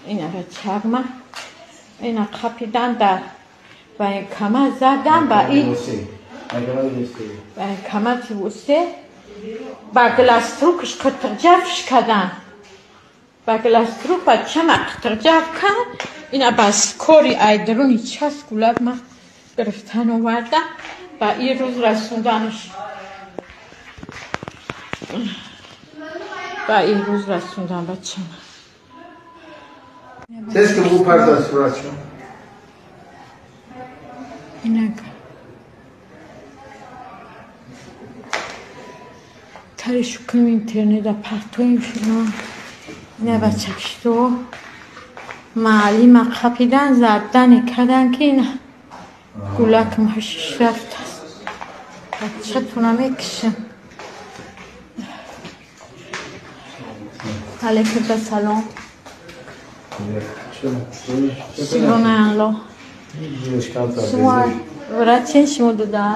Ина бачагма. Ина қапидан дар военкомат задан ба ин военкомати Вусе ба гластрукш қитирҷафш кадан. Ба гластрук бачама қитирҷаф кан. Ина бас кори айдруни час гулак ма гирифтан оварда ба ин рӯз расонданаш. Ба ин рӯз расондан бачама. Тез ки бу парда суратшо. Инак. Тариш кунем интернета партоем шумо. Ина бачакшто маълима қапидан задане кадан ки ина гулакам ҳашиш рафтааст. Бачатона мекишам. Алейкум салом. Субҳаналлоҳ. Шумо врачен шумо дуда?